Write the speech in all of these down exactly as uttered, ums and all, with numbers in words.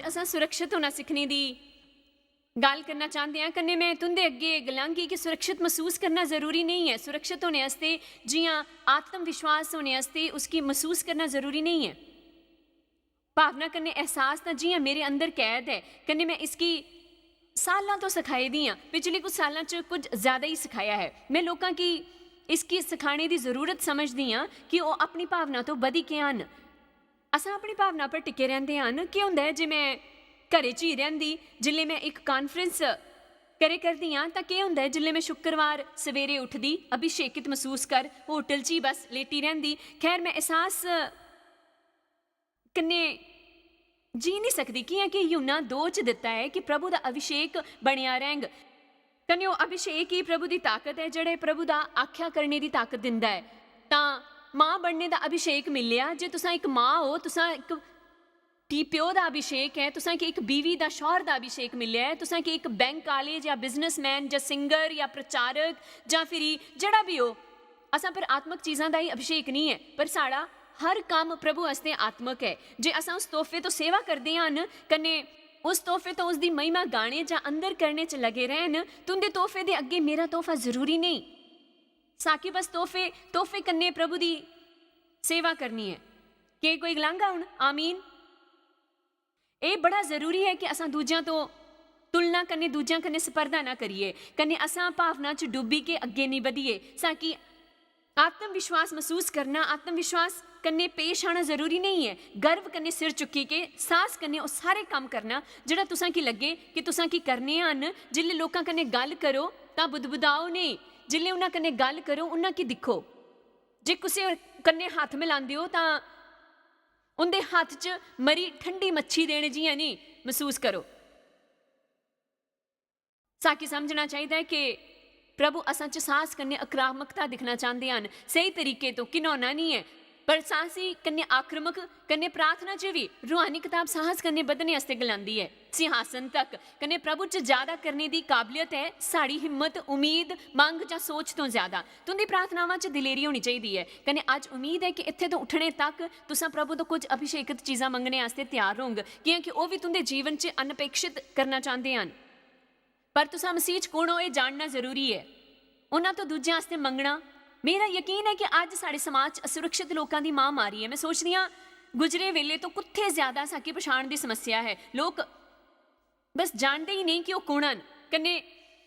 असां सुरक्षत होना सिक्खने दी गल्ल करना चांह्दे आं। कन्नै में तुं'दे अग्गें गलांगी कि सुरक्षत मसूस करना जरूरी नेईं ऐ। सुरक्षत होने आस्तै, जि'यां आत्म विश्वास होने आस्तै, उसगी मसूस करना जरूरी नेईं ऐ। भावना कन्नै एहसास तां जि'यां मेरे अंदर कैद ऐ, कन्नै में इसगी साल्लां तो सखाई दी आं। पिछले कुछ साल्लां च कुछ ज्यादा ही सखाया ऐ। में लोकां गी इसगी सखाने दी जरूरत समझदी आं कि ओह् अपनी भावना तो बधी के आन। असां अपनी भावना पर टिके रैंह्दे हन। केह् होंदा ऐ जे में घरै च ही रैंह्दी, जिसलै में इक कान्फ्रैंस करै करदी आं, तां केह् होंदा ऐ जिसलै में शुक्रवार सवेरे उठदी, अभिषेकित मसूस कर, होटल च ही बस लेटी रैंह्दी। खैर, में एहसास कन्नै जी निं सकदी, कि'यां कि यूहन्ना दो च दित्ता ऐ कि प्रभु दा अभिषेक बनेआ रैंह्ग। कन्नै ओह् अभिषेक ही प्रभु दी ताकत ऐ, जेह्ड़े प्रभु दा आख्या करने दी ताकत दिंदा ऐ। तां मां बनने दा अभिषेक मिलेआ। जे तुसां इक मां ओ, तुसां इक टी प्यो दा अभिषेक ऐ, तुसां कि इक बीवी दा, शौहर दा अभिषेक मिलेआ ऐ, तुसां कि इक बैंक आह्ले जां बिजनेसमैन जां सिंगर जां प्रचारक जां फिरी जेह्ड़ा बी हो, असां पर आत्मक चीजां दा ही अभिषेक निं ऐ, पर साढ़ा हर कम्म प्रभु आस्तै आत्मक ऐ। जे असां उस तोहफे तो सेवा करदे हन, कन्नै उस तोहफे तो उसदी महिमा गाने जां अंदर करने च लगे रहन, तुं'दे तोहफे दे अग्गें मेरा तोहफा जरूरी नेईं। साकी बस तोहफे, तोहफे कन्नै प्रभु दी सेवा करनी ऐ। केह् कोई गलांगा हुन, "आमीन"? एह् बड़ा जरूरी ऐ कि असां दूजेआं तो तुलना कन्नै, दूजेआं कन्नै स्पर्धा ना करिए, कन्नै असां भावना च डुब्बी के अग्गें निं बधिए। साकी आत्म विश्वास मसूस करना, आत्म विश्वास कन्नै पेश आना जरूरी नेईं ऐ। गर्व कन्नै सिर चुक्की के साहस कन्नै ओह् सारे कम्म करना जेह्ड़ा तुसां की लग्गे कि तुसां की करने हन। जिसलै लोकां कन्नै गल्ल करो तां बुदबुदाओ नेईं, जिसलै उन्हां कन्नै गल्ल करो उन्हां की दिक्खो। जे कुसै कन्नै हत्थ मिलांदे ओ तां उं'दे हत्थ च मरी ठंडी मच्छी देने जि'यां नेईं मसूस करो। साकी समझना चाहिदा ऐ कि प्रभु असां च साहस कन्नै आक्रामकता दिक्खना चांह्दे हन, स्हेई तरीके तो, घिनौना निं ऐ, पर साहसी कन्नै आक्रामक कन्नै प्रार्थना च बी रूहानी कताब साहस कन्नै बधने आस्तै गलांदी ऐ। सिंहासन तक कन्नै प्रभु च ज्यादा करने दी काबलियत ऐ साढ़ी हिम्मत, उम्मीद, मंग जां सोच तो ज्यादा। तुं'दी प्रार्थनावां च दिलेरी होनी चाहिदी ऐ, कन्नै अज्ज उम्मीद ऐ कि इत्थै तो उठने तक तुसां प्रभु तो कुछ अभिषेकत चीजां मंगने आस्तै त्यार होंग, कि'यां कि ओह् बी तुं'दे जीवन च अनपेक्षित करना चांह्दे हन। पर तुसां मसीह च कुण ओ, एह् जानना जरूरी ऐ। उन्हां तो दूजें आस्तै मंगना। मेरा यकीन ऐ कि अज्ज साढ़े समाज च असुरक्षित लोकां दी महामारी ऐ। में सोचदी आं, गुजरे वेले तो कुत्थै ज्यादा साकी पछाण दी समस्या ऐ। लोक बस जानदे ही नेईं कि ओह् कुण हन, कन्नै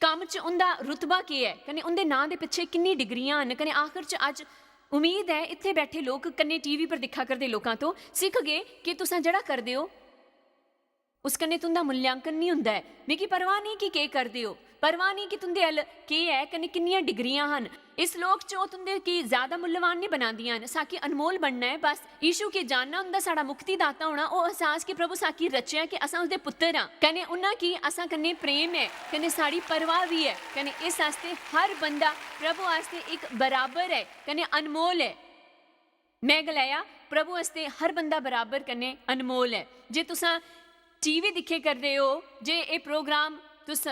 कम्म च उं'दा रुतबा केह् ऐ, कन्नै उं'दे नांऽ दे पिच्छे किन्नी डिग्रियां हन, कन्नै आखर च अज्ज उम्मीद ऐ इत्थै बैठे लोक कन्नै टीवी पर दिक्खा करदे लोकां तो सिखगे कि तुसां जेह्ड़ा करदे ओ, उस कन्नै तुं'दा मूल्यांकन निं हुंदा ऐ। मिगी परवाह नेईं कि केह् करदे ओ, परवाह नेईं कि तुं'दे अल केह् ऐ, कन्नै किन्नियां डिग्रियां हन। इस लोक च ओह् तुं'दे की ज्यादा मुल्लवान निं बनांदियां न। साकी अनमोल बनना ऐ बस। यीशु गी जानना, उं'दा साढ़ा मुक्तिदाता होना, ओह् एहसास कि प्रभु साकी रचेआ, कि असां उसदे पुत्तर आं, कन्नै उन्हां गी असां कन्नै प्रेम ऐ, कन्नै साढ़ी परवाह बी ऐ, कन्नै इस आस्तै हर बंदा प्रभु आस्तै इक बराबर ऐ, कन्नै अनमोल ऐ। में गलाया, प्रभु आस्तै हर बंदा बराबर कन्नै अनमोल ऐ। जे तुसां टीवी दिक्खे करदे ओ, जे एह् प्रोग्राम तुस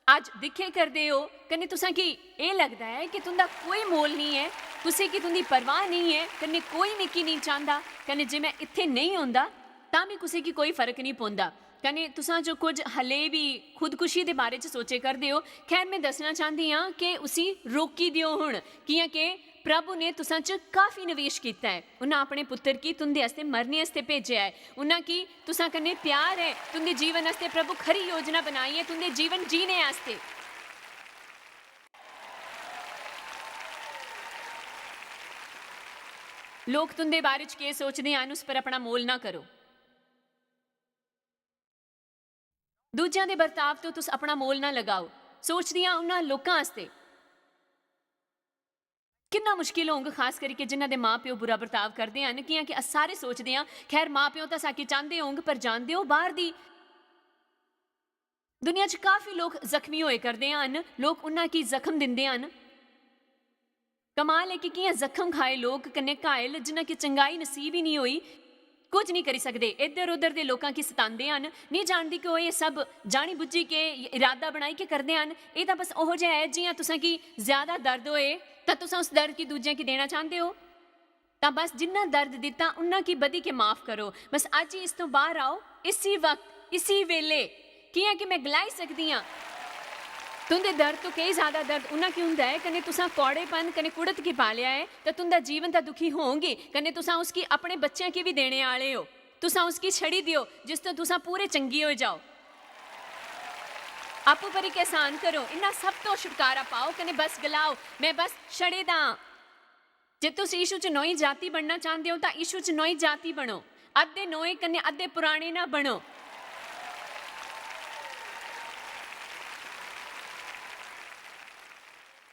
अज्ज दिक्खे करदे ओ, कन्नै तुसां गी एह् लगदा ऐ कि तुं'दा कोई मोल निं ऐ, कुसै गी तुं'दी परवाह निं ऐ, कन्नै कोई मिगी निं चांह्दा, कन्नै जे में इत्थै नेईं होंदा, तां बी कुसै गी कोई फर्क निं पौंदा। कन्नै तुसां जो कुछ हले बी खुदकुशी दे बारे च सोचे करदे ओ, खैर, में दस्सना चांह्दी आं कि उसी रोकी देओ हुन, कि'यां के प्रभु ने तुसां च काफी निवेश कीता ऐ। उन्हां अपने पुत्तर गी तुं'दे आस्तै मरने आस्तै भेजेआ ऐ। उन्हां गी तुसां कन्नै प्यार ऐ। तुं'दे जीवन आस्तै प्रभु खरी योजना बनाई ऐ, तुं'दे जीवन जीने आस्तै। लोक तुं'दे बारे च केह् सोचदे हन, उस पर अपना मोल ना करो। दूजेआं दे बर्ताव तो तुस अपना मोल ना लगाओ। सोचदियां उन्हां लोकां आस्तै किन्ना मुश्किल होंग, खास करियै जिन्हां दे मां-प्यो बुरा बर्ताव करदे हन, कि'यां कि अस सारे सोचदे आं, खैर, मां-प्यो तां साकी चांह्दे होंग, पर जानदे ओ, बाह्र दी दुनिया च काफी लोक जख्मी होए करदे हन, लोक उन्हां गी जख्म दिंदे हन। कमाल ऐ कि कि'यां जख्म खाए लोक कन्नै घायल, जिन्हां गी चंगाई नसीब ही निं होई, कुछ निं करी सकदे। इद्धर-उद्धर दे लोकां गी सतांदे हन, निं जानदी कि ओह् एह् सब जानी बुज्झी के इरादा बनाई के करदे हन। एह् तां बस ओहो जेहा ऐ, जि'यां तुसें गी ज्यादा दर्द होए तां तुसें उस दर्द गी दूजें गी देना चांह्दे ओ। तां बस जिन्ना दर्द दित्ता उन्ना की बधी के माफ करो। बस अज्ज ही इस तों बाहर आओ, इसी वक्त, इसी वेले। कियां कि मैं गलाई सकदी आं, तुंदे दर्द तो कई ज्यादा दर्द उन्ना की हुंदा ऐ, कन्नै तुसां कौड़ेपन कन्नै कुड़त की पालेआ ऐ, तां तुंदा जीवन तां दुखी होंगी, कन्नै तुसां उसकी अपने बच्चें की भी देने आले हो। तुसां उसकी छड़ी दियो जिस तो तुसां पूरे चंगी हो जाओ। आपू पर एक एहसान करो, इन्ना सब तो छुटकारा पाओ, कन्नै बस गलाओ, मैं बस छड़े दा आं। जे तुस यीशु च नोई जाति बनना चांह्दे ओ, तां यीशु च नोई जाति बनो। अद्धे नोए कन्नै अद्धे पुराने ना बनो।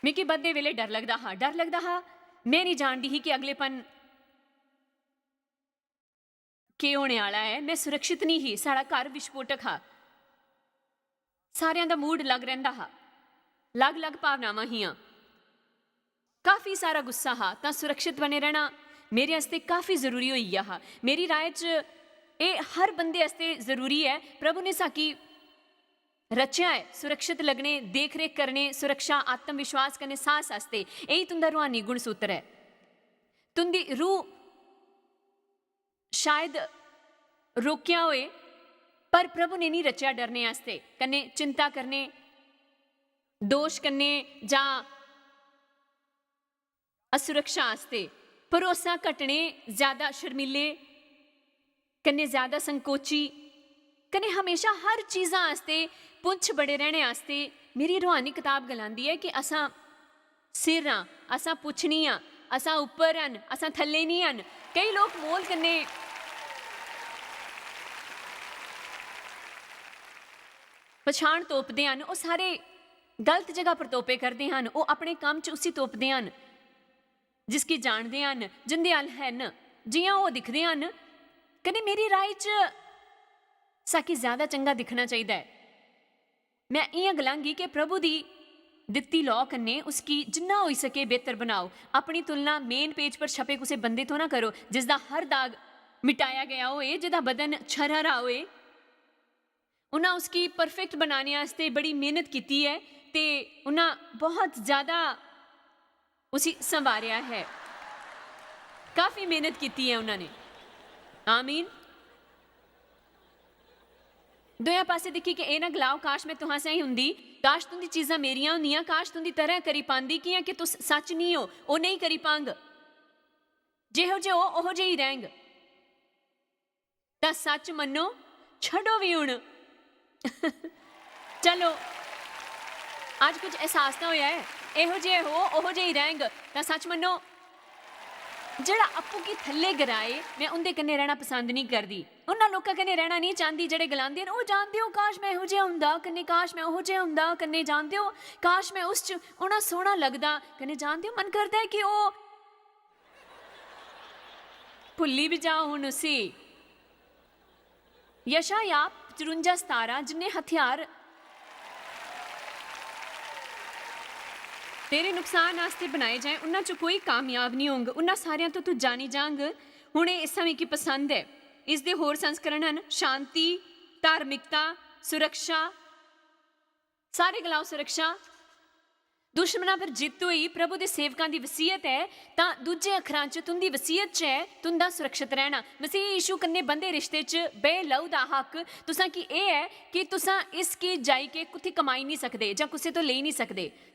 मिगी बधदे वेले डर लगदा हा, डर लगदा हा। मैं निं जानदी ही कि अगलेपन केह् होने आह्ला ऐ। मैं सुरक्षित निं ही, साढ़ा घर विस्फोटक हा। सारेआं दा मूड अलग रैंह्दा हा, अलग-अलग भावनावां हियां। काफी सारा गुस्सा हा, तां सुरक्षित बने रैह्ना मेरे आस्तै काफी जरूरी होई गेआ हा। मेरी राय च एह् हर बंदे आस्तै जरूरी ऐ। प्रभु ने साकी रचेआ ऐ सुरक्षित लगने, देख-रेख करने, सुरक्षा, आत्मविश्वास कन्नै साहस आस्तै। एही तुं'दा रूहानी गुणसूत्र ऐ। तुं'दी रूह शायद रोकेआ होए, पर प्रभु ने निं रचेआ डरने आस्तै, कन्नै चिंता करने, दोश कन्नै जां असुरक्षा आस्तै। भरोसा घटने, ज्यादा शर्मीले, कन्नै ज्यादा संकोची, कन्नै हमेशा हर चीजा आस्तै पुंछ बड़े रैह्ने आस्तै। मेरी रूहानी कताब गलांदी ऐ कि असां सिर आं, असां पुच्छनी आं, असां उप्पर हन, असां थल्ले निं हन। केई लोक मोल कन्नै पछाण तोपदे हन, ओह् सारे गलत जगह पर तोपे करदे हन। ओह् अपने कम्म च उसी तोपदे हन जिसगी जानदे हन, जिंदे अल हन, जि'यां ओह् दिखदे हन। कन्नै मेरी राय च साकी ज्यादा चंगा दिक्खना चाहिदा ऐ। मैं इ'यां गलांगी कि प्रभु दी दित्ती लौ कन्नै उसगी जिन्ना होई सके बेहतर बनाओ। अपनी तुलना मेन पेज पर छपे कुसै बंदे तो ना करो जिसदा हर दाग मिटाया गया होए, जेह्दा बदन छरहरा होए। उन्हां उसगी परफेक्ट बनाने आस्तै बड़ी मेहनत कीती ऐ ते उन्हां बहुत ज्यादा उसी संवारेआ है। काफी मेहनत कीती ऐ उन्हां ने। आमीन। दोयां पासे दिक्खी के एह् ना गलाओ, "काश मैं तुहां साहीं हुंदी, काश तुंदी चीजां मेरियां हुंदियां, काश तुंदी तरह करी पांदी, कियां कि तुस सच निं ओ, ओह् नेईं करी पांग। जेहो जे ओ, ओहो जे ही रैंह्ग।" तां सच मन्नो, छड्डो बी हुन। चलो, अज्ज कुछ एहसास तां होया ऐ, एहो जे हो, ओहो जे ही रैंह्ग। तां सच मन्नो, जेह्ड़ा अप्पू गी थल्ले गराए, मैं उंदे कन्नै रैह्ना पसंद निं करदी। उन्हां लोकां कन्नै रैह्ना निं चांह्दी जेह्ड़े गलांदे न, "ओह् जानदे ओ, काश मैं एहो जेहा हुंदा, कन्नै काश मैं ओहो जेहा हुंदा, कन्नै जानदे ओ, काश मैं उस च होना सोह्ना लगदा, कन्नै जानदे ओ, मन करदा ऐ कि ओह् भुल्ली बी जाओ हुन उसी।" यशायाह पचरुंजा सतारां, "जिन्ने हथियार तेरे नुकसान आस्तै बनाए जाएं, उन्हां च कोई कामयाब निं होंग। उन्हां सारेआं तो तू जानी जांग।" हुन एह् हिस्सा मिगी पसंद ऐ। इसदे होर संस्करण हन, शांति, धार्मिकता, सुरक्षा। सारे गलाओ, सुरक्षा। दुश्मनां पर जित्त होई, प्रभु दे सेवकां दी वसीयत ऐ, तां दूजे अखरां च तुंदी वसीयत च ऐ तुंदा सुरक्षत रैहना। मसीह यीशु कन्नै बंधे रिश्ते च बे लहू दा हक तुसां की एह ऐ कि तुसां इस की जाई के कुत्थी कमाई नेई सकदे जां कुसै तो लेई नेई सकदे।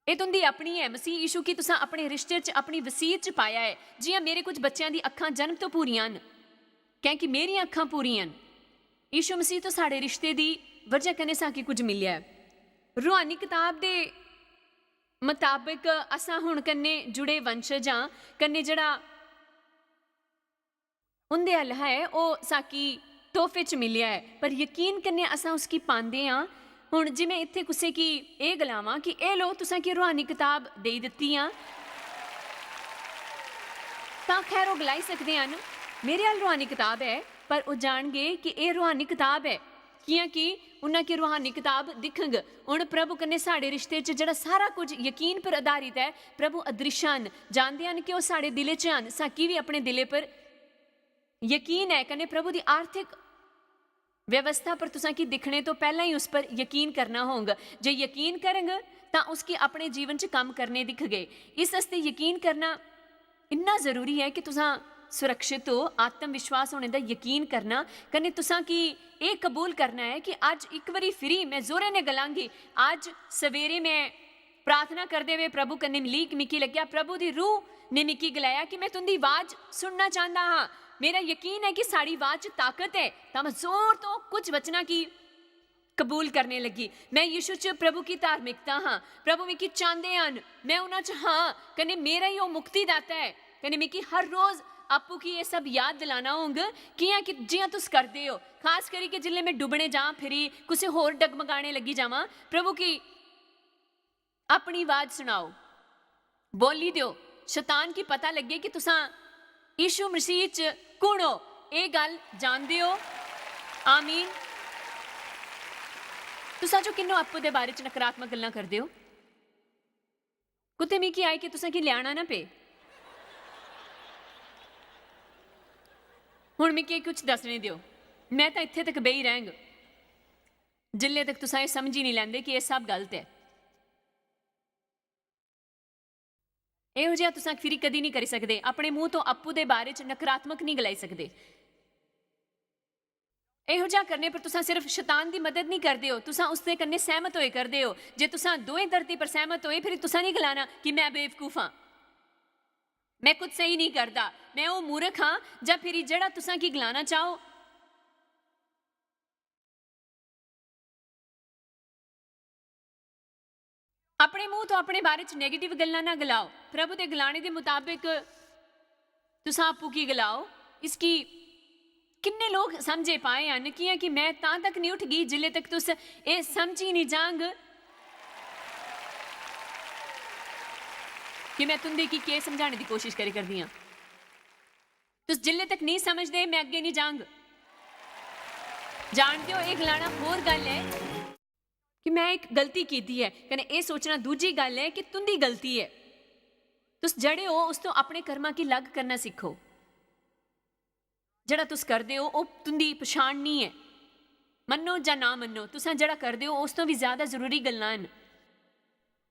एह तुंदी अपनी ऐ। मसीह यीशु की तुसां अपने रिश्ते च, अपनी वसीयत च पाया ऐ। जियां मेरे कुछ बच्चें दी अखां जन्म तो भूरियां न, कैंकि मेरियां अखां भूरियां न। यीशु मसीह तो साढ़े रिश्ते दी वजह कन्नै साकी कुछ मिलेआ ऐ। रूहानी कताब दे मताबक असां हुन कन्नै जुड़े वंशज आं, कन्नै जेह्ड़ा उंदे अल है, ओह् साकी तोहफे च मिलेआ ऐ, पर यकीन कन्नै असां उसकी पांदे आं। हुन जे मैं इत्थै कुसै गी एह् गलावां कि एह् लो, तुसें गी रूहानी कताब देई दित्ती आं, तां खैर ओह् गलाई सकदे हन, "मेरे अल रूहानी कताब ऐ," पर ओह् जानगे कि एह् रूहानी कताब ऐ, कियां कि उन्हां की रूहानी कताब दिक्खग। हुन प्रभु कन्नै साढ़े रिश्ते च जेह्ड़ा सारा कुछ यकीन पर आधारित ऐ, प्रभु अदृश्य हन, जानदे हन कि ओह् साढ़े दिले च हन। साकी बी अपने दिले पर यकीन ऐ, कन्नै प्रभु दी आर्थिक व्यवस्था पर तुसां की दिक्खने तो पैह्लां ही उस पर यकीन करना होंग। जे यकीन करंग, तां उसकी अपने जीवन च कम्म करने दिखगे। इस आस्तै यकीन करना इन्ना जरूरी ऐ कि तुसां सुरक्षित हो, आत्म विश्वास होने दा यकीन करना, कन्नै तुसां की एह् कबूल करना ऐ कि अज्ज इक बारी फिरी में जोरै नै गलांगी, अज्ज सवेरे में प्रार्थना करदे होए प्रभु कन्नै मिली, मिकी लग्गेआ, प्रभु दी रूह ने मिकी गलाया कि में तुं'दी आवाज सुनना चांह्दा हां। मेरा यकीन ऐ कि साढ़ी आवाज च ताकत ऐ, तां में जोर तो कुछ वचनां की कबूल करने लगी। में यीशु च प्रभु की धार्मिकता हां। प्रभु मिगी चांह्दे हन, में उन्हां च हां, कन्नै मेरा ही ओह् मुक्तिदाता ऐ। कन्नै मिगी हर रोज आपूं की एह् सब याद दिलाना होंग, कि'यां कि जि'यां तुस करदे ओ, खास करी कि जिसलै में डुब्बने जां, फिरी कुसै होर डगमगाने लगी जावां, प्रभु की अपनी आवाज सुनाओ, बोली देओ, शैतान की पता लग्गे कि तुसां यीशु मसीह च कुण ओ, एह् गल्ल जानदे ओ। आमीन। तुसां चो किन्नो आपूं दे बारे च नकारात्मक गल्लां करदे ओ? कुत्थै मिगी आए कि तुसां की ल्याना ना पे। हुन मिगी कुछ दस्सने देओ, में तां इत्थै तक बेही रैंह्ग, जिल्ले तक तुसां एह् समझी निं लैंदे कि एह् सब गलत ऐ। एहो जेहा तुसां फिरी कदी निं करी सकदे। अपने मूंह तो अप्पू दे बारे च नकारात्मक निं गलाई सकदे। एहो जेहा करने पर तुसां सिर्फ शैतान दी मदद निं करदे ओ, तुसां उसदे कन्नै सैह्मत होए करदे ओ। जे तुसां दोएं धरती पर सैह्मत होए, फिर तुसां निं गलाना कि मैं बेवकूफ आं, मैं कुछ सही निं करदा, मैं ओह् मूर्ख आं, जां फिरी जेह्ड़ा तुसां की गलाना चाहो। अपने मूंह तो अपने बारे च नेगेटिव गल्लां ना गलाओ। प्रभु दे गलाने दे मुताबिक तुसां आपूं की गलाओ, इसकी किन्ने लोग समझे पाए हन, कि'यां कि मैं तां तक निं उठगी जिल्ले तक तुस एह् समझी निं जांग कि मैं तुं'दे की केह् समझाने दी कोशिश करी करदी आं। तुस जिल्ले तक नेईं समझदे, मैं अग्गें निं जांग। जानदे ओ, एह् गलाना होर गल्ल ऐ कि मैं इक गलती कीती ऐ, कन्नै एह् सोचना दूजी गल्ल ऐ कि तुं'दी गलती ऐ। तुस जड़े ओ, उस तो अपने कर्मां की लग करना सिक्खो। जेह्ड़ा तुस करदे ओ, ओह् तुं'दी पछान निं ऐ। मन्नो जां ना मन्नो, तुसां जेह्ड़ा करदे ओ, उस तो बी ज्यादा जरूरी गल्लां न।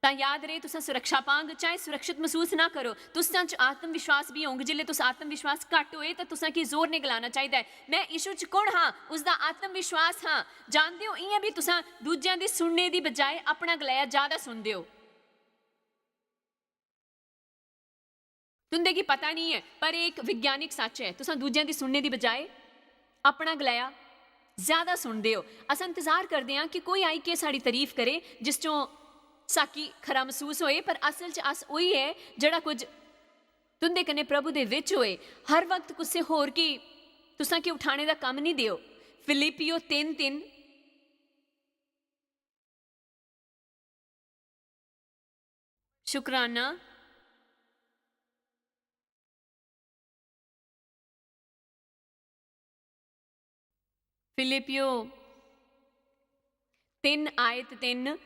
तां याद रहे, तुसां सुरक्षा पांग, चाहे सुरक्षित मसूस ना करो। तुसां च आत्मविश्वास भी होंग। जिसले तुस आत्मविश्वास घट होए, तां तुसां की जोर ने गलाना चाहिदा ऐ, "मैं यीशु च कुण हां?" उसदा आत्मविश्वास हां। जानदे ओ, इ'यां भी तुसां दूजियां दे सुनने दी बजाय अपना गलाया ज्यादा सुनदे ओ। तुं'दे गी पता निं ऐ, पर एह् इक विज्ञानिक सच्च ऐ। तुसां दूजें दी सुनने दी बजाए अपना गलाया ज्यादा सुनदे ओ। अस इंतजार करदे आं कि कोई आई के साढ़ी तारीफ करे, जिस चों साकी खरा मसूस होए, पर असल च अस उही ऐ जेह्ड़ा कुछ तुं'दे कन्नै प्रभु दे विच होए। हर वक्त कुसै होर गी तुसां की उठाने दा कम्म निं देओ। फिलिपियो तिन्न तिन्न। शुक्राना। फिलिपियो तिन्न आयत तिन्न।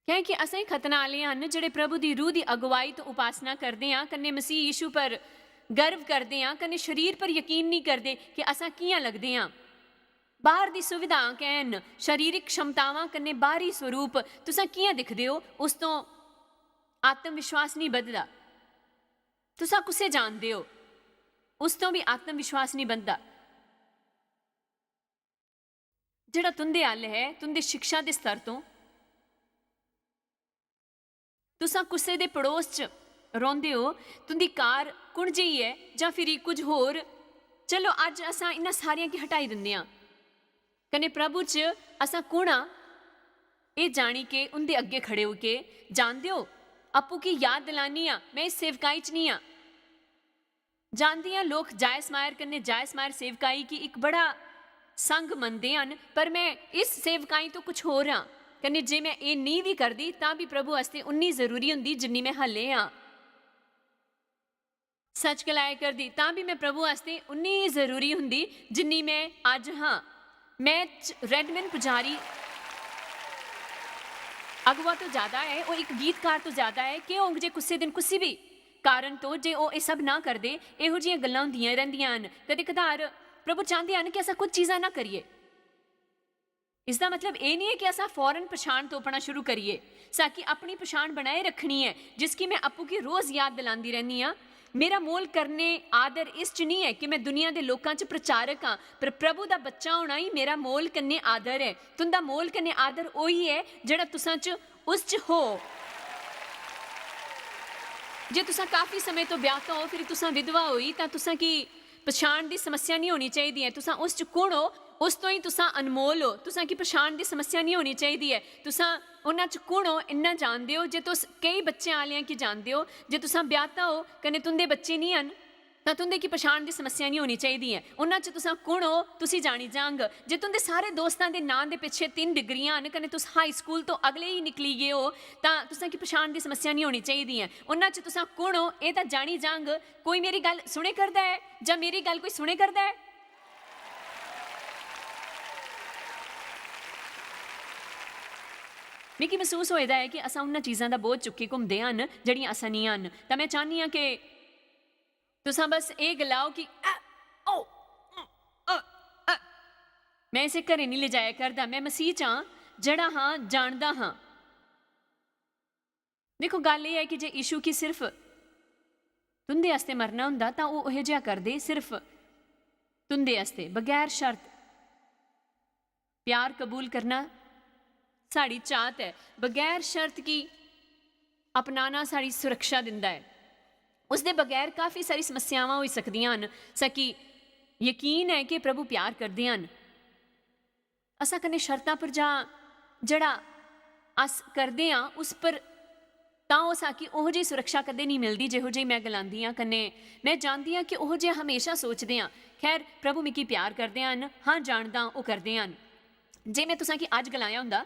कैंह् कि असें खतना आह्ले हन, जेह्ड़े प्रभु दी रूह दी अगुवाई तो उपासना करदे आं, कन्नै मसीह यीशु पर गर्व करदे आं, कन्नै शरीर पर यकीन निं करदे कि असां कि'यां लगदे आं। बाह्र दी सुविधां कैं न, शारीरिक क्षमतावां कन्नै बाह्री स्वरूप तुसां कि'यां दिखदे ओ, उस तो आत्मविश्वास निं बधदा। तुसां कुसै जानदे ओ, उस तो बी आत्मविश्वास निं बधदा। जेह्ड़ा तुं'दे अल्ल ऐ, तुं'दे शिक्षा दे स्तर तो। तुसां कुसै दे पड़ोस च रौंह्दे ओ, तुं'दी कार कुण जेही ऐ जां फिरी कुछ होर, चलो, अज्ज असां इन्हां सारियां गी हटाई दिन्ने आं। कन्नै प्रभु च असां कुण आं, एह् जाणी के उं'दे अग्गें खड़े होई के, जानदे ओ, आपूं गी याद दिलानी आं, में इस सेवकाई च निं आं। जानदी आं, लोक जायस मायर कन्नै जायस मायर सेवकाई गी इक बड़ा संग मनदे हन, पर में इस सेवकाई तो कुछ होर आं। कन्नै जे में एह् नेईं बी करदी, तां बी प्रभु आस्तै उन्नी जरूरी होंदी, जिन्नी में हल्ले आं। सच गलाया करदी, तां बी में प्रभु आस्तै उन्नी जरूरी होंदी, जिन्नी में अज्ज हां। में च-, रेडमैन पुजारी अगुआ तो ज्यादा ऐ, ओह् इक गीतकार तो ज्यादा ऐ। केह् होंग जे कुसै दिन कुसी बी कारण तो जे ओह् एह् सब ना करदे? एहो जियां गल्लां होंदियां रैंह्दियां न। कदें कदार प्रभु चांह्दे हन कि असां कुछ चीजां ना करिए। इसदा मतलब एह् निं ऐ कि असां फौरन पछाण तोपना शुरू करिए। साकी अपनी पछाण बनाए रक्खनी ऐ, जिसकी में आपूं गी रोज याद दिलांदी रैह्नी आं। मेरा मोल करने आदर इस च निं ऐ कि में दुनिया दे लोकां च प्रचारक आं, पर प्रभु दा बच्चा होना ही मेरा मोल कन्नै आदर ऐ। तुं'दा मोल कन्नै आदर ओही ऐ जेह्ड़ा तुसां च, उस च हो। जे तुसां काफी समें तो ब्याहता हो, फिर तुसां विधवा होई, तां तुसां की पछाण दी समस्या निं होनी चाहिदी ऐ। तुसां उस च कुण हो, उस तो ही तुसां अनमोल हो। तुसां की पछाण दी समस्या निं होनी चाहिदी ऐ। तुसां उन्हां च कुण हो, इन्ना जानदे हो। जे तुस केई बच्चें आह्लेआं की जानदे हो, जे तुसां ब्याहता हो कन्नै तुं'दे बच्चे निं हन, तां तुं'दे की पछाण दी समस्या निं होनी चाहिदी ऐ। उन्हां च तुसां कुण हो, तुसी जानी जांग। जे तुं'दे सारे दोस्तां दे नांऽ दे पिच्छे तिन्न डिग्रियां हन कन्नै तुस हाई स्कूल तो अगले ही निकली गे हो, तां तुसां की पछाण दी समस्या निं होनी चाहिदी ऐ। उन्हां च तुसां कुण हो, एह् तां जानी जांग। कोई मेरी गल्ल सुने करदा ऐ जां मेरी गल्ल कोई सुने करदा ऐ? मिगी मसूस होए दा ऐ कि असां उन्हां चीजां दा बोझ चुक्की घुमदे हन जेह्ड़ियां असां निं हन। तां में चाह्न्नी आं कि तुसां बस एह् गलाओ कि "अ, ओ, अ, अ, अ।" में इसे घरे निं लेजाया करदा, में मसीह च आं, जेह्ड़ा हां, जानदा हां। दिक्खो, गल्ल एह् ऐ कि जे यीशु गी सिर्फ तुं'दे आस्तै मरना होंदा, तां ओह् ओह् जेहा करदे, सिर्फ तुं'दे आस्तै, बगैर शर्त। प्यार कबूल करना साढ़ी चाहत ऐ, बगैर शर्त गी अपनाना साढ़ी सुरक्षा दिंदा ऐ। उसदे बगैर काफी सारी समस्यावां होई सकदियां न। साकी यकीन ऐ कि प्रभु प्यार करदे हन। असां कन्नै शर्तां पर जां जेह्ड़ा अस करदे आं, उस पर, तां ओह् साकी ओहो जेही सुरक्षा कदें निं मिलदी जेहो जेही में गलांदी आं। कन्नै में जानदी आं कि ओहो जेहा हमेशा सोचदे आं। खैर, प्रभु मिगी प्यार करदे हन, हां, जानदा आं, ओह् करदे हन। जे में तुसां गी अज्ज गलाया होंदा,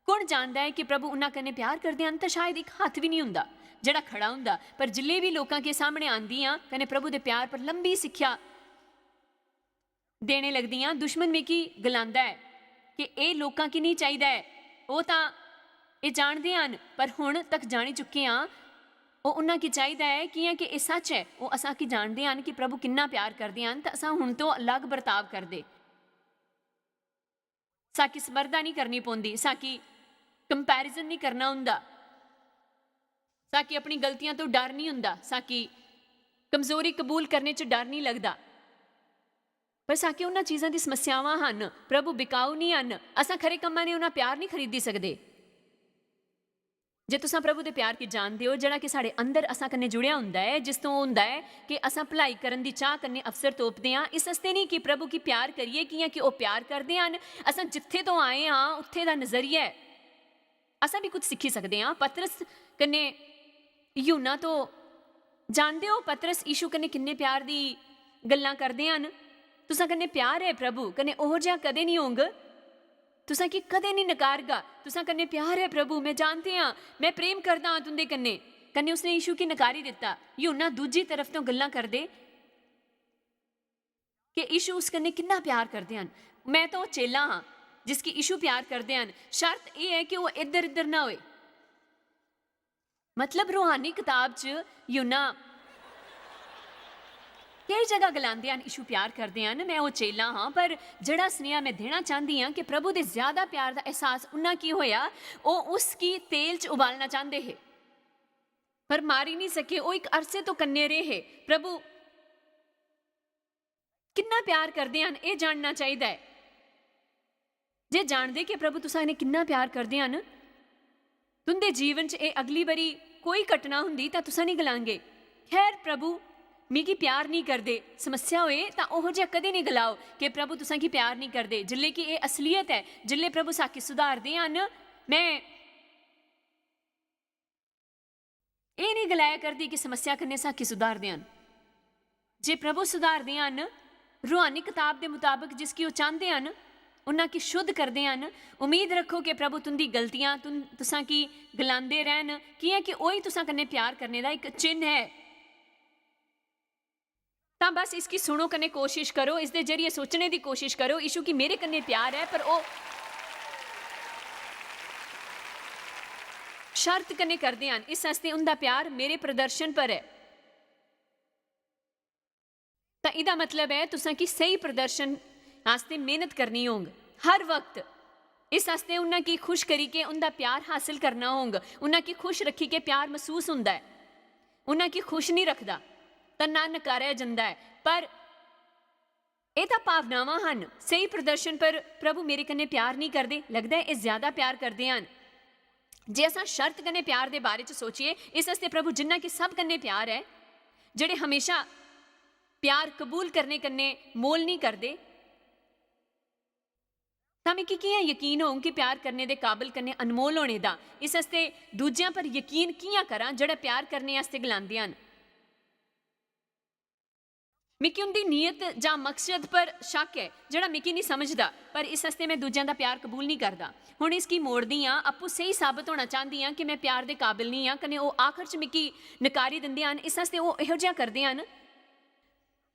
कुण जानदा ऐ कि प्रभु उन्हां कन्नै प्यार करदे हन, तां शायद इक हत्थ बी निं होंदा जेह्ड़ा खड़ा होंदा। पर जिल्ले बी लोकां के सामने आंदी आं कन्नै प्रभु दे प्यार पर लंबी सिक्ख्या देने लगदी आं, दुश्मन मिगी गलांदा ऐ कि एह् लोकां गी निं चाहिदा ऐ। ओह् तां एह् जानदे हन, पर हुन तक जानी चुके आं, ओह् उन्हां गी चाहिदा ऐ, कि'यां कि एह् सच ऐ। ओह् असां गी जानदे हन कि प्रभु किन्ना प्यार करदे हन, तां असां हुन तो अलग बर्ताव करदे। साकी स्पर्धा निं करनी पौंदी, साकी कंपैरिजन निं करना होंदा, साकी अपनी गलतियां तो डर निं होंदा, साकी कमजोरी कबूल करने च डर निं लगदा। पर साकी उन्हां चीजां दी समस्यावां हन, प्रभु बिकाऊ निं हन। असां खरे कम्मां ने उन्हां प्यार निं खरीदी सकदे। जे तुसां प्रभु दे प्यार गी जानदे ओ, जेह्ड़ा कि साढ़े अंदर असां कन्नै जुड़ेआ होंदा ऐ, जिस तो होंदा ऐ कि असां भलाई करन दी चाह कन्नै अवसर तोपदे आं, इस आस्तै निं कि प्रभु गी प्यार करिए, कि'यां कि ओह् प्यार करदे हन। असां जित्थे तो आए आं, उत्थे दा नजरिया ऐ। असां भी कुछ सिक्खी सकदे आं पतरस कन्नै यूहन्ना तो। जानदे ओ पतरस यीशु कन्नै किन्ने प्यार दी गल्लां करदे हन? तुसां कन्नै प्यार ऐ प्रभु, कन्नै ओहो जेहा कदें निं होंग। तुसां गी कदें निं नकारगा। तुसां कन्नै प्यार ऐ प्रभु, में जानदे आं, में प्रेम करदा आं तुं'दे कन्नै। कन्नै उसने यीशु गी नकारी दित्ता। यूहन्ना दूजी तरफ तो गल्लां करदे कि यीशु उस कन्नै किन्ना प्यार करदे हन। में तां ओह् चेला हां जिसगी यीशु प्यार करदे हन। शर्त एह् ऐ कि ओह् इद्धर इद्धर ना होए। मतलब, रूहानी कताब च यूहन्ना केई जगह गलांदे हन, यीशु प्यार करदे हन, में ओह् चेला हां, पर जेह्ड़ा सनेहा में देना चांह्दी आं कि प्रभु दे ज्यादा प्यार दा एहसास उन्ना की होया, ओह् उसगी तेल च उबालना चांह्दे हे, पर मारी निं सके। ओह् इक अरसे तो कन्ने रेह् हे। प्रभु किन्ना प्यार करदे हन, एह् जानना चाहिदा ऐ। जे जानदे कि प्रभु तुसां कन्नै किन्ना प्यार करदे हन, तुं'दे जीवन च एह् अगली बारी कोई घटना हुंदी तां तुसां निं गलांगे, "खैर प्रभु, मिगी प्यार निं करदे।" समस्या होए तां ओहो जेहा कदें निं गलाओ कि प्रभु तुसां गी प्यार निं करदे। जिल्ले कि एह् असलीयत ऐ, जिल्ले प्रभु साकी सुधारदे हन, में एह् निं गलाया करदी कि समस्या कन्नै साकी सुधारदे हन। जे प्रभु सुधारदे हन, रूहानी कताब दे मताबक जिसगी ओह् चांह्दे हन, उन्ना गी शुद्ध करदे हन, उम्मीद रक्खो कि प्रभु तुं'दी गलतियां तुं-, तुसां गी गलांदे रैह्न, कि'यां कि ओही तुसां कन्नै प्यार करने दा इक चिन्ह ऐ। तां बस इसगी सुनो कन्नै कोशिश करो, इसदे जरिए सोचने दी कोशिश करो, यीशु गी मेरे कन्नै प्यार ऐ, पर ओह् शर्त कन्नै करदे हन, इस आस्तै उं'दा प्यार मेरे प्रदर्शन पर ऐ। तां एह्दा मतलब ऐ, तुसां गी स्हेई प्रदर्शन आस्तै मेहनत करनी होंग। हर वक्त इस आस्तै उन्हां गी खुश करी के उंदा प्यार हासल करना होंग। उन्हां गी खुश रक्खी के प्यार मसूस हुंदा ऐ। उन्हां गी खुश नहीं रखदा तां ना नकारेआ जंदा ऐ। पर एह् तां भावनावां हन। स्हेई प्रदर्शन पर प्रभु मेरे कन्नै प्यार नहीं करदे। लगदा ऐ एह् ज्यादा प्यार करदे हन। जे असां शर्त कन्नै प्यार दे बारे च सोचिए, इस आस्तै प्रभु जिन्ना कि सब कन्नै प्यार ऐ, जेह्ड़े हमेशा प्यार कबूल करने कन्नै मोल नहीं करदे, तां मिगी कि'यां यकीन होग कि प्यार करने दे काबल कन्नै अनमोल होने दा? इस आस्तै दूजेआं पर यकीन कि'यां करां जेह्ड़ा प्यार करने आस्तै गलांदे हन? मिगी उं'दी नीयत जां मकसद पर शक ऐ जेह्ड़ा मिगी निं समझदा, पर इस आस्तै में दूजेआं दा प्यार कबूल निं करदा। हुन इसगी मोड़दी आं, आपूं स्हेई साबत होना चांह्दी आं कि में प्यार दे काबल निं आं, कन्नै ओह् आखर च मिगी नकारी दिंदे हन, इस आस्तै ओह् एहो जेहा करदे हन।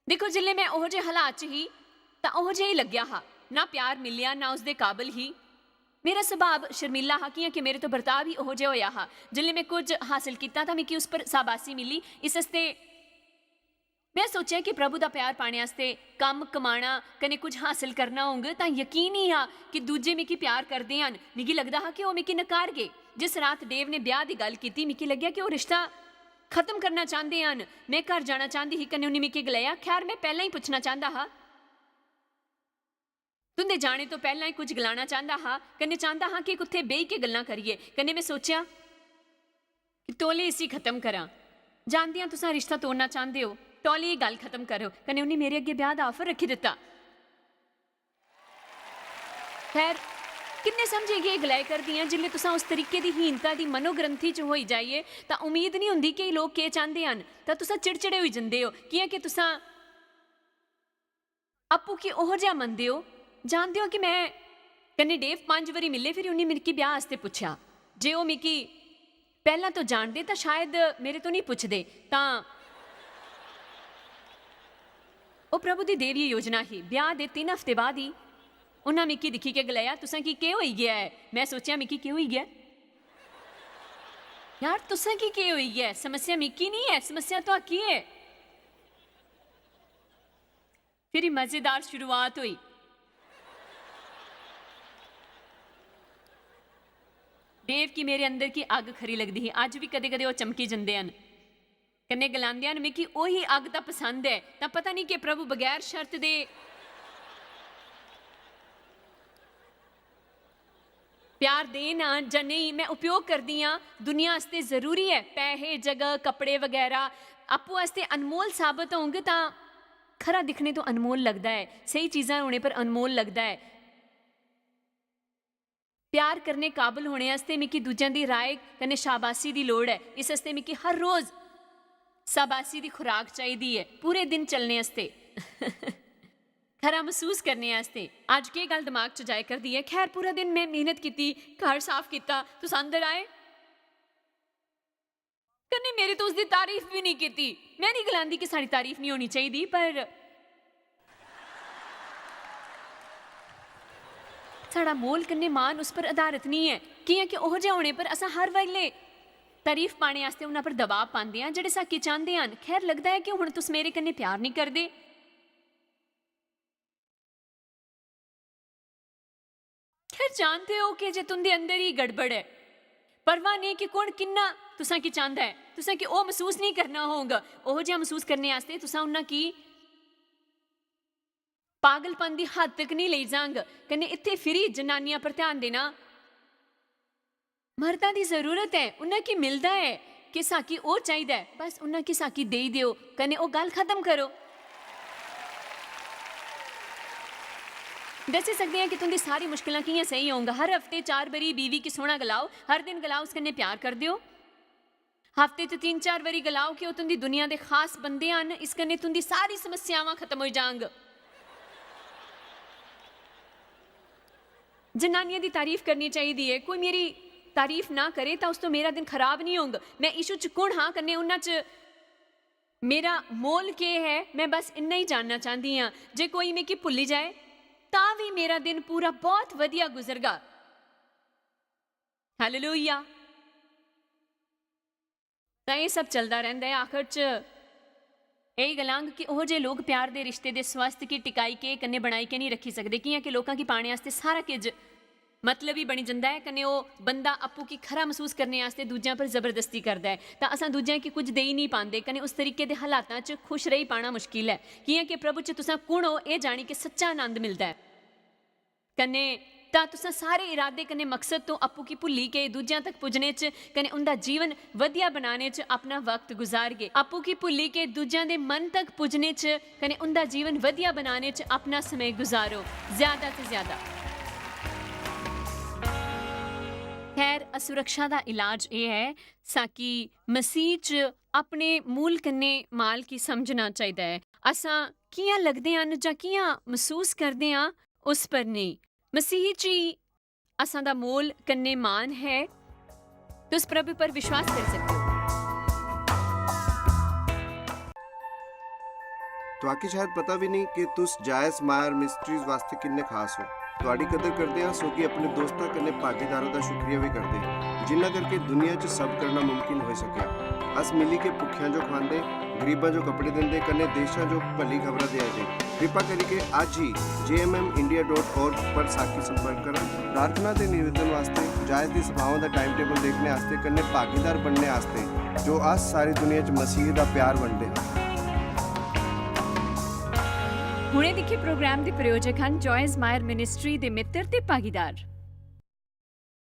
दिक्खो, जिसलै में ओहो जेह् हालात च ही तां ओहो जेहा ही लग्गेआ हा, ना प्यार मिलेआ ना उसदे काबल ही। मेरा सुभाऽ शर्मीला हा, कि'यां कि मेरे तो बर्ताव ही ओहो जेहा होएआ हा। जिसलै में कुछ हासल कीता तां मिगी उस पर शाबाशी मिली। इस आस्तै में सोचेआ कि प्रभु दा प्यार पाने आस्तै कम्म कमाना कन्नै कुछ हासल करना होंग तां यकीन ही हा कि दूजे मिगी प्यार करदे हन। मिगी लगदा हा कि ओह् मिगी नकारगे। जिस रात डेव ने ब्याह दी गल्ल कीती, मिगी लग्गेआ कि ओह् रिश्ता खत्म करना चांह्दे हन। में घर जाना चांह्दी ही, कन्नै उ'नें मिगी गलाया, खैर, में पैह्लें ही पुच्छना चांह्दा हा। तुं'दे जाने तो पैह्लें ही कुछ गलाना चांह्दा हा, कन्नै चांह्दा हा कि कुत्थै बेही के गल्लां करिए। कन्नै में सोचेआ कि तौले इसी खत्म करां। जानदी आं तुसां रिश्ता तोड़ना चांह्दे ओ, तौले एह् गल्ल खत्म करो। कन्नै उ'नें मेरे अग्गें ब्याह दा आफर रक्खी दित्ता। खैर, किन्ने समझे गी एह् गलाए करदी आं, जिसलै तुसां उस तरीके दी हीनता दी मनोग्रंथि च होई जाइए, तां उम्मीद निं होंदी कि लोक केह् चांह्दे हन, तां तुसां चिड़चिड़े होई जंदे ओ, कि'यां कि तुसां आपूं गी ओहो जेहा मनदे ओ। जानदे ओ कि में कन्नै डेव पंज बारी मिले, फिर उ'नें मिगी ब्याह आस्तै पुच्छेआ। जे ओह् मिगी पैह्लां तो जानदे तां शायद मेरे तो निं पुच्छदे। तां ओह् प्रभु दी देवी योजना ही। ब्याह दे तिन्न हफ्ते बाद ही उन्हां मिगी दिक्खी के गलाया, "तुसें गी केह् होई गेआ ऐ?" में सोचेआ, "मिगी केह् होई गेआ? यार, तुसें गी केह् होई गेआ ऐ? समस्या मिगी निं ऐ, समस्या तुआकी ऐ।" फिरी मजेदार शुरुआत होई। डेव गी मेरे अंदर की अग्ग खरी लगदी ही। अज्ज बी कदें-कदें ओह् चमकी जंदे हन। कन्नै गलांदे हन, "मिगी ओही अग्ग तां पसंद ऐ।" तां पता निं कि प्रभु बगैर शर्त दे प्यार देन जां नेईं, में उपयोग करदी आं। दुनिया आस्तै जरूरी ऐ, पैहे, जगह, कपड़े बगैरा आपूं आस्तै अनमोल साबत होंग तां खरा दिक्खने तो अनमोल लगदा ऐ, स्हेई चीजां होने पर अनमोल लगदा ऐ। प्यार करने काबल होने आस्तै मिगी दूजें दी राय कन्नै शाबाशी दी लोड़ ऐ। इस आस्तै मिगी हर रोज शाबाशी दी खुराक चाहिदी ऐ पूरे दिन चलने आस्तै। खरा मसूस करने आस्तै। अज्ज केह् गल्ल दमाग च जाए करदी ऐ? खैर, पूरा दिन में मेहनत कीती, घर साफ कीता, तुस अंदर आए, कन्नै मेरे तो उसदी तारीफ भी नहीं कीती। में नहीं गलांदी कि साढ़ी तारीफ नहीं होनी चाहिदी, पर साढ़ा मोल कन्नै मान उस पर आधारत नहीं ऐ, कि'यां कि ओहो जेहा होने पर असां हर बेल्लै तारीफ पाने आस्तै उन्हां पर दबाव पांदे आं जेह्ड़े साकी चांह्दे हन। खैर, लगदा ऐ कि हुन तुस मेरे कन्नै प्यार नहीं करदे। खैर, जानदे ओ कि जे तुंदे अंदर ही गड़बड़ ऐ, परवाह नेईं कि कु'न किन्ना तुसां की चांह्दा ऐ, तुसां की ओह् मसूस नेईं करना होग। ओहो जेहा मसूस करने आस्तै तुसां उन्हां की पागलपन दी हद तक नेईं लेई जांग। कन्नै इत्थै फिरी जनानियां पर ध्यान देना, मर्दां दी जरूरत ऐ, उन्हां की मिलदा ऐ कि साकी ओह् चाहिदा ऐ, बस उन्हां की साकी देई देओ, कन्नै ओह् गल्ल खत्म करो। दस्सी सकदे आं कि तुंदी सारी मुश्किलां कि'यां सेही होंग। हर हफ्ते चार बारी बीवी की सोह्ना गलाओ, हर दिन गलाओ, "उस कन्नै प्यार करदे ओ।" हफ्ते च तिन्न चार बारी गलाओ कि ओह् तुंदी दुनिया दे खास बंदे हन, इस कन्नै तुंदी सारी समस्यावां खत्म होई जांग। जनानियां दी तारीफ करनी चाहिदी ऐ। कोई मेरी तारीफ ना करे तां उस तो मेरा दिन खराब नहीं होंग। मैं यीशु च कुण हां, कन्नै उन्हां च मेरा मोल केह् ऐ, मैं बस इन्ना ही जानना चांह्दी आं। जे कोई मिगी भुल्ली जाए तां भी मेरा दिन पूरा बहुत वधिया गुजरगा। हालेलुया। तां एह् सब चलदा रैंह्दा ऐ। आखर च एह् गलांग कि ओह् जे लोक प्यार दे रिश्ते दे स्वास्थ गी टिकाई के कन्नै बनाई के निं रक्खी सकदे, कि'यां कि लोकां गी पाने आस्तै सारा किश मतलबी बनी जंदा ऐ, कन्नै ओह् बंदा आपूं गी खरा मसूस करने आस्तै दूजें पर जबरदस्ती करदा ऐ, तां असां दूजें गी कुछ देई निं पांदे, कन्नै उस तरीके दे हालातां च खुश रेही पाना मुश्किल ऐ, कि'यां कि प्रभु च तुसां कुण ओ, एह् जानी के सच्चा आनंद मिलदा ऐ। कन्नै तां तुसां सारे इरादे कन्नै मकसद तो आपूं गी भुल्ली के दूजें तक पुज्जने च कन्नै उं'दा जीवन वधिया बनाने च अपना वक्त गुजारगे। आपूं गी भुल्ली के दूजें दे मन तक पुज्जने च कन्नै उं'दा जीवन वधिया बनाने च अपना समें गुजारो, ज्यादा ते ज्यादा। खैर, असुरक्षा दा इलाज एह् ऐ साकि मसीह च अपने मूल कन्नै माल गी समझना चाहिदा ऐ। असां कि'यां लगदे हन जां कि'यां मसूस करदे आं, उस पर नेईं। मसीह च ही असां दा मोल कन्नै मान है। तुस प्रभु पर विश्वास करी सकदे ओ। तुआकी शायद पता भी नहीं कि तुस जायज मायर मिस्ट्रीज वास्ते किन्ने खास हो। तुआडी कदर करदे आं, सोगी अपने दोस्तां कन्नै भागीदारां दा शुक्रिया भी करदे, जिन्ना करके दुनिया च सब करना मुमकिन होई सकेआ। अस मिली के भुक्खेआं जो खवांदे, गरीबां जो कपड़े दिंदे, कन्नै देशां जो भली खबरां देआ दे। कृपा करिके अज्ज ही J M M India dot org पर साकी संपर्क करा। प्रार्थना ते निवेदन वास्ते, जायज दी सभाओं दा टाइम टेबल देखने आस्ते, कन्नै भागीदार बनने आस्ते, जो अस सारी दुनिया च मसीह दा प्यार बंडदे हां। हुणे दिक्खे प्रोग्राम दे प्रायोजक हन जॉयज मायर मिनिस्ट्री दे मित्र ते भागीदार।